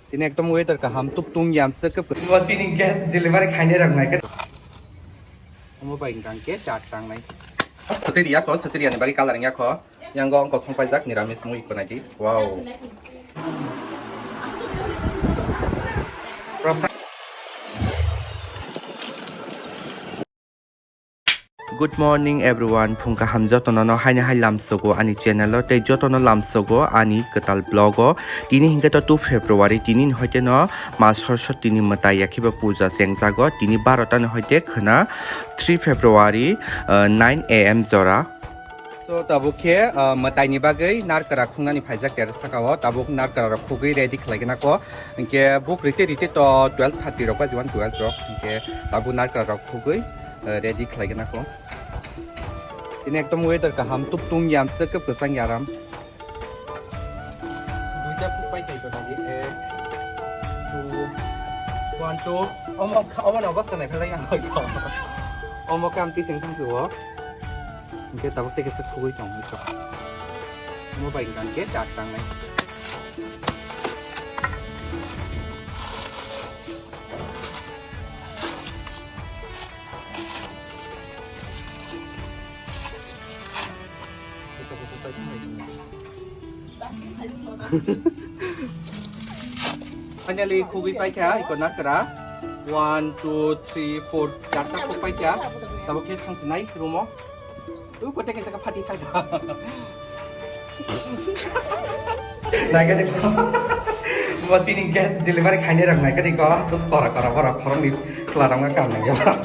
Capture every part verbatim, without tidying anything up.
Tini ekdom weather kaham, tuptung yamswk khe. Bo chini gas delivery khainai rok nai khe. Omo bai hwnkha hwnkhe char tangnai. Sotwi riya kho, sotwi riyani bagwi colour wngya kho. Yango wngkha songpaijak niramis mui kwnai di. Wow. Prosa- Good morning everyone, phung kaham jotono no haino hai lamsogo ani channel o tei jotono lamsogo ani kwtal vlog o. Tini hinkhe to two February, tini ni hoite no Ma Saraswati ni mwtai yakhiba puja chengjago. Tini barota ni hoite khwna three February, uh, nine A M jora. So, tabuk khe, ah, mwtai ni bagwi narkra khungnani phaijak ter saka o, tabuk narkra rok khugwi ready khlai gana ko. Hinkhe buk rite rite to twelve thirty rok baji wan, twelve rok. Hinkhe tabuk narkra rok khugwi, eh, ready khlai gana ko. Tini ekdom weather kaham, tuptung yamswk khe kwchang yaram. Duita kuk pai thai ko tadi, ek, two, one, two. Omo, omo ni obostha nai phalai ang. Omo kam tising thang o. Hinkhe tabuk tei kaisa khugwi tong, omo bai hwnkha hinkhe char tangnai. Finally, khugwi paikha, iko nakra. One, two, three, four, charta khuk paikha. Tabuk khe thangsinai room o. U kote kaisa ka phati thang. Naikha de. Bo chini gas delivery khainai rok naikha de ko. Terus kora kora borok khoroknwi chwla rok no kam naikha.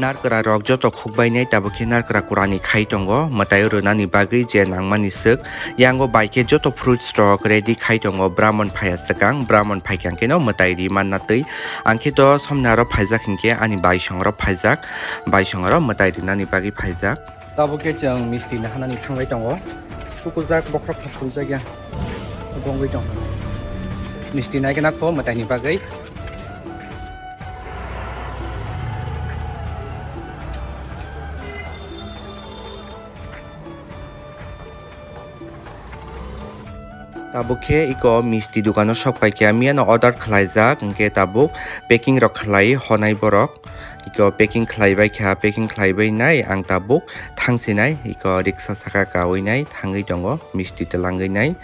Narkra rok joto khukbainai, tabuk khe narkra kurani khai tongo, mwtai rwnani bagwi je nangmani swk. Yango bai khe joto fruits rok ready khai tongo, Brahmon phaiya swkang, Brahmon phaikha hwnkhe no mwtai ri manna twi. Ang khe to somni aro phaijak hinkhe ani baisong aro phaijak, baisong aro mwtai rinani bagwi phaijak. Tabuk khe chwng misti nahanani thanglai tongo, tukujak bokhorok thap phunjak ya, bongwi tong. Misti naikhe nakho mwtaini bagwi. Tabuk khe iko misti dukano sok paikha, miyano order khlaijak, hinkhe tabuk packing rok khlai honai borok. Iko packing khlai baikha, packing khlai bainai ang tabuk thangsinai, iko riksa saka kawinai thangwi tongo, misti twlangwi nai.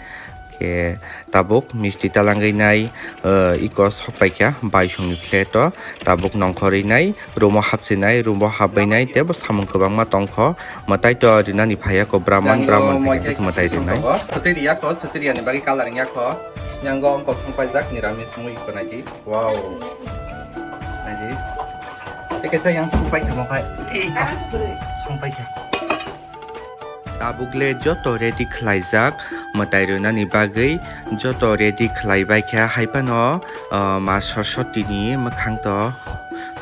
Khe tabuk misti twlangwi nai, eh, iko sok paikha baisongni plate o. Tabuk nongkhorwi nai, room o hapsinai, room o habwi nai, teibo samung kwbangma tongkho. Mwtai to rinani phaiya ko Brahman, Brahman phaikhe khe mwtai rinai. Sotwi riya ko, sotwi riyani bagwi colour wngya ko. Yango wngkha songpaijak niramis mui ko naidi. Wow. Naidi. Tei kaisa yang songpai kha mo khai. Ei ka. Songpai kha. Tabuk le joto ready khlaijak mwtai rwnani bagwi, joto ready khlai bai kha, hai phano, ah, Ma Saraswati ni mwkhang to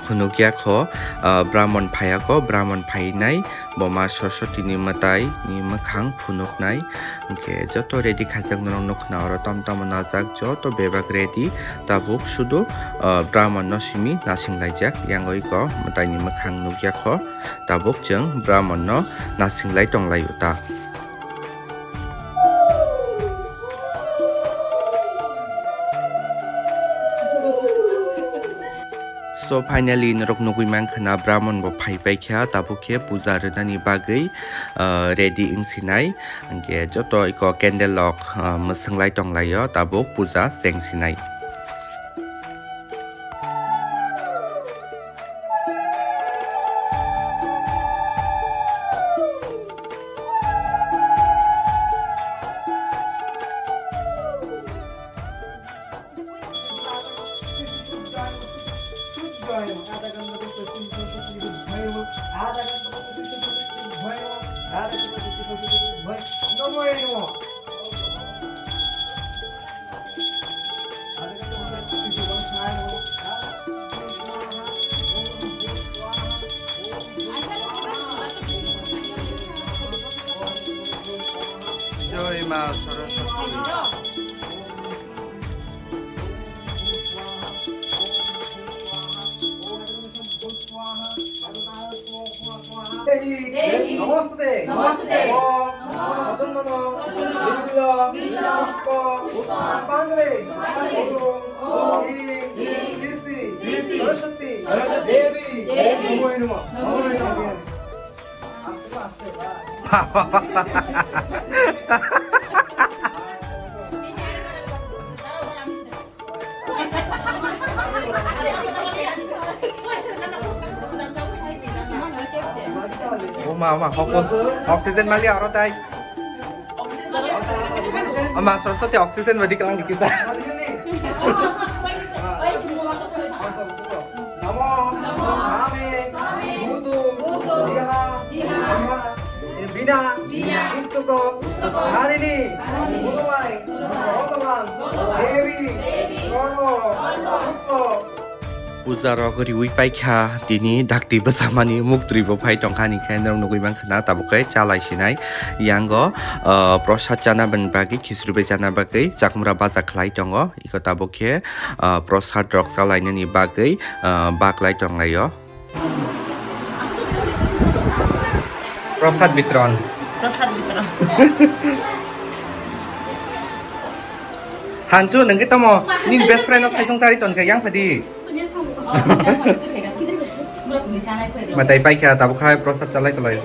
phunukya kho, ah, Brahman phaiya kho, Brahman phainai bo Ma Saraswati ni mwtai ni mwkhang phunuknai. Hinkhe joto ready khaijak norok nukha na oro tamo tamo najak, joto bebak ready. Tabuk sudu, ah, Brahman no simi nasing laijak, yango iko mwtai ni mwkhang nukya kho. Tabuk chwng Brahman no nasinglai tonglaio ta. So finally norok nugwi mankha na Brahman bo phai paikha, tabuk khe puja rwnani bagwi, ah, ready wngsinai. Hinkhe joto iko candle rok, ah, mwswnglai tonglaio, tabuk puja chengsinai. Jai Ma Saraswati. Namaste. Namaste. Om Satanmano Billo Pushpo Pangle. Om. Om. Ing. Ing. Sisi. Sisi. Saraswati. Saraswati. Devi. Devi. Namo Hnuman. Namo Hnuman. Oma, oma, hoko. Oxygen mali aro tai. Oma, Saraswati oxygen badi kalang dikisa. Namo, Name, Buddho, Jiha, Dhamma, Bina, Pustuko, Harini, Buduai, Bhagavan, Devi, Kormo, Sukko. Puja rok riwi paikha, tini dakti bwsamani muktwi bo phai tongkha, ni khe norok nugwi mankha na tabuk khe chalai sinai. Yango, ah, prosad chana bagwi, khichri bai chana bagwi chakmura baja khlai tongo. Iko tabuk khe, ah, prosad rok chalainani bagwi, ah, baklai tonglaio. Prosad bitron. Prosad bitron. Hansu, nengke tamo, nini best friend no saisong sari ton khe yang phadi. Matai paikha, tabuk khai prosad chalai tolai.